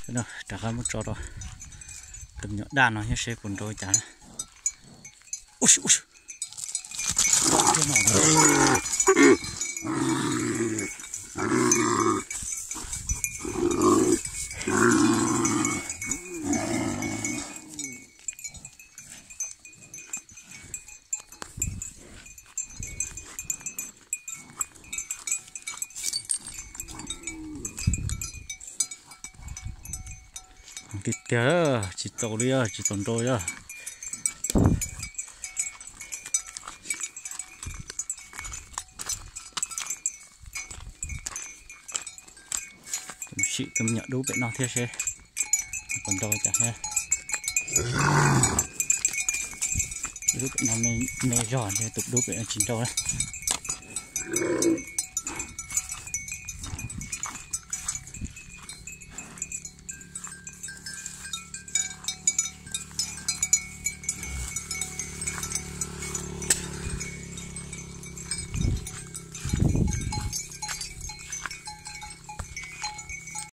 Rov qab muab tso rau tus me nyuam daj no thiab seb puas nrau cas. Ub, ub, tiag tiag, tsis txaus li, tsis txaus nrau li. Sim tus me nyuam dub pem no thiab seb puas nrau cas thiab. Dub pem no me zog, tus dub pem no tsis nrau na.